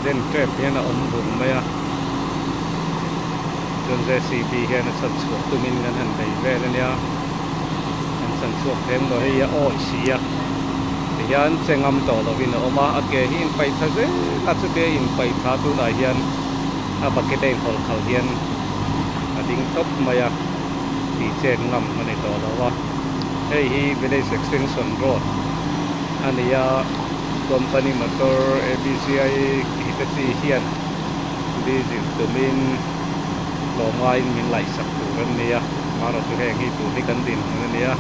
Accident tep hian a awm bur mai a, chuan JCB hian a chhan chhuah tumin kan han bei vel a nia, an chhan chhuak thei ang lo hei a awih si a, tihian che ngam tawh lovin a awm a, a ke hi inpaih tha zel a, chutia inpaih tha tunah hian a bucket a inhawlh khalh hian a ding tawp mai a, tih chet ngam a ni tawh lo a, hei hi village extension road a ni a. Company motor ABCI Hitachi hian diesel tumin tlawmngaiin min laihsak tur an ni a, amaherawhchu heng hi tun hi kan dinhmun a ni a,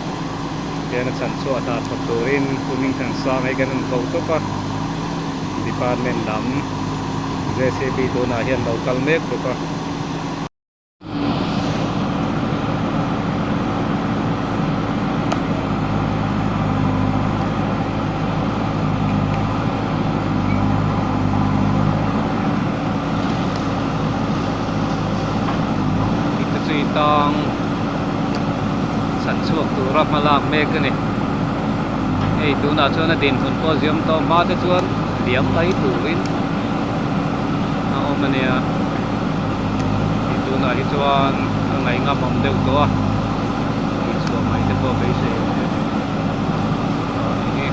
tihian a chhan chhuah hna thawk turin Pu Hmingthansang hei kan han ko tawp a, department lam JCB tunah hian lo kal mek bawk a. Hitachi tang chhan chhuak tura hma lak mek a ni. Hei tunah chuan a dinhmun pawh a ziam tawh hma te chuan liam mai turin a awm a nia. Hei tunah hi chuan a ngaihngam awm deuh tawh a tih chhuah mai te pawh beisei a ni a nih hi.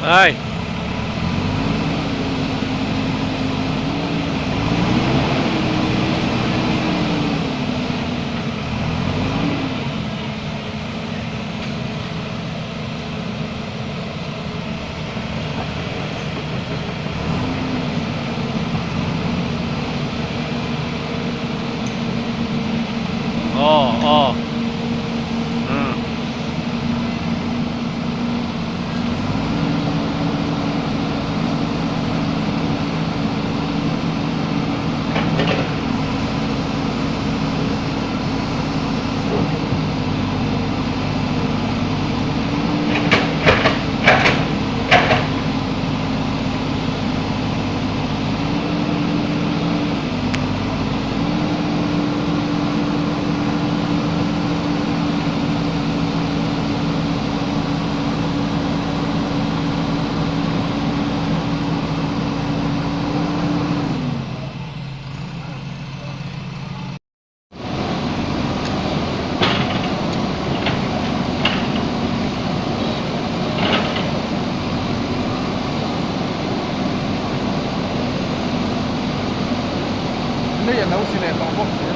Ai. Aw aw umm. Lei a lo si leh tawh bawk si a.